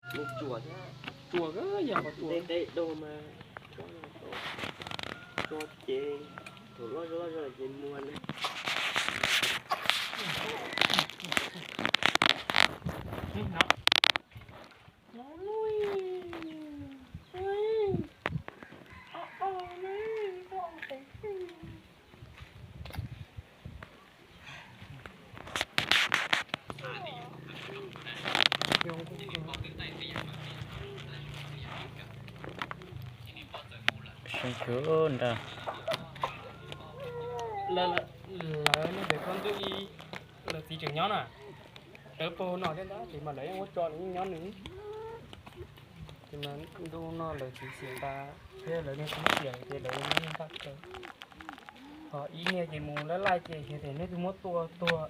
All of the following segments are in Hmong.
Tsuas thiab, tsuas yog qhov tsuas. Teb teb do mas tso ces thaum loj zog loj zog ces muag na. Lawv, lawv niag pem koj ntuj ib, lawv txiv tseem nyob na. Lawv puag no thiab ntag, ces mas lawv yeej muab tso, lawv yeej nyob nws. Ces mas ntuj no lawv txiv xiam tas thiab lawv niag tub xiam ces lawv nyob nyob npaj kawg. Ho ib niag ces mus laij laij ces xyov tias leej twg muab tua tuag.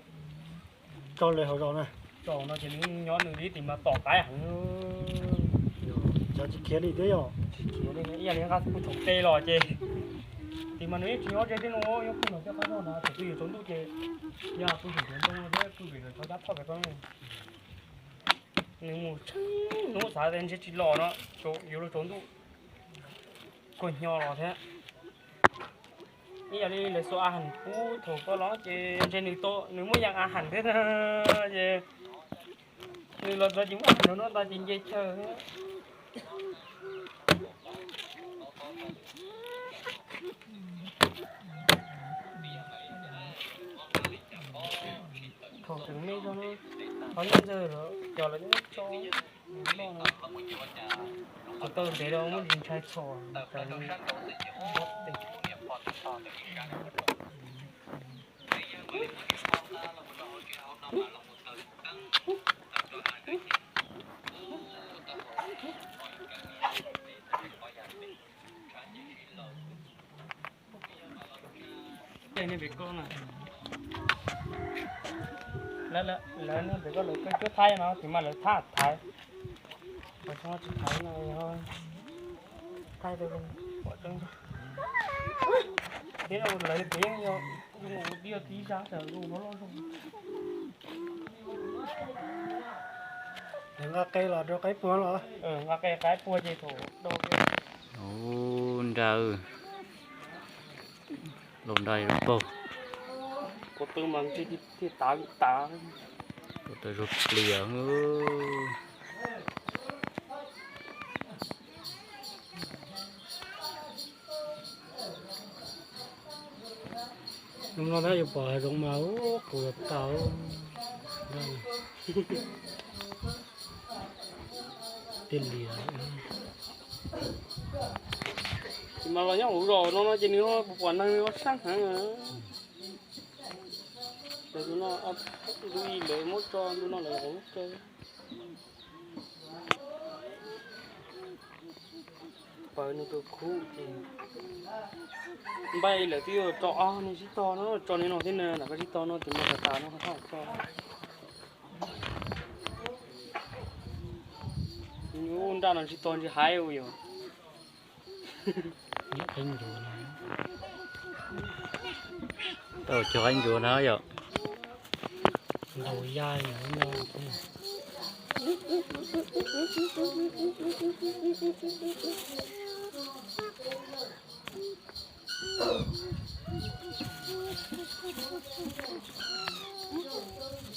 Tso lawv hauv zos na. Tso no ces nws nyob nws li tim mas tom qaib heev. Cov tsis khiav li thiab yog? Tsis khiav li, ib yam li nqa kuj thaum tej los ces tim mas nws yeej tsis nyob ze tej no, nyob puag nram tej qab zog na, thaum twg yuav tsaus ntuj ces yog kuj tseem nyob ntoo thiab kuj vim lawv cov cab phoj pem ko. Nws mus tshee hnub xav tias ntshe tsis los no, yuav luag tsaus ntuj kua hnyo los thiab. Ib yam li lawv xuas a haim pub thaum koj los ces ntshe nws tau, nws muaj yam a haim thiab na, ces nws los txog ces muab a haim no ntag ces nce chaw. Thaum tseem me zog no, qhov nej ntxawg cov lawv muab tso noj no, thaum tau ntev los muaj ntsis ntshai txhom. Tej niag pem koj na, lawv niag pem koj lawv koj cuab thaiv no tiv mas lawv thab thaiv, qhov tsis thaiv no yog thaiv rau pom tseeb. Thiab lawv pem yeej yog yus mus ua tib yog tib sab sawv los loj zog. Nqa qe los rau qaib puag los? Nqa qe qaib puag ces thaum do. Ub, nra, laus nra paug. Kuv twb mas ntshe thiaj tav li tav. Kuv twb zug plias. Hnub no tab yuav pom hav zoov mas ub qus tau. Tej lias. Tsis mas los nyob hauv zos no no ces nws ho puas pom neeg, nws ho sab heev. Ntu no, ntu ib lawv muab tso, ntu no lawv hauv lub kawg. Paws nws tus khub ces npaj lawm twb yuav tso ob niag sib tog no, tso li no thiab na, lam koj sib tog no tus no tas tas no ho thaj tso. Ub, nraj no tsis tog ntsis haib ua yog. Tau cog qaib ncuav na yom. Ntaus ya.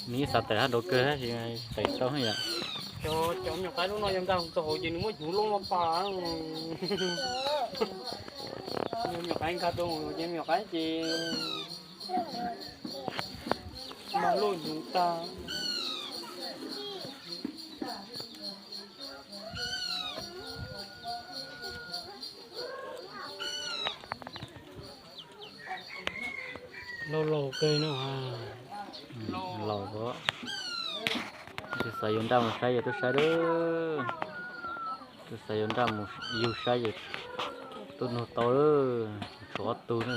Nws xav tawm hab nraud kawg tab sis tawm tau yom. Cov, cov me nyuam qaib lub no yog nkag txog hauv ces nws muab cuv loj loj pas. Me nyuam qaib nkag rau hauv ces me nyuam qaib ces mag luj nyuv tag. Laus laus kawg no. Laus os. Twb xav yuav nraj mus saib yog twb saib lawm. Twb xav yuav nraj mus yug saib yog twb nug tau lawm, tshuav ob tug na.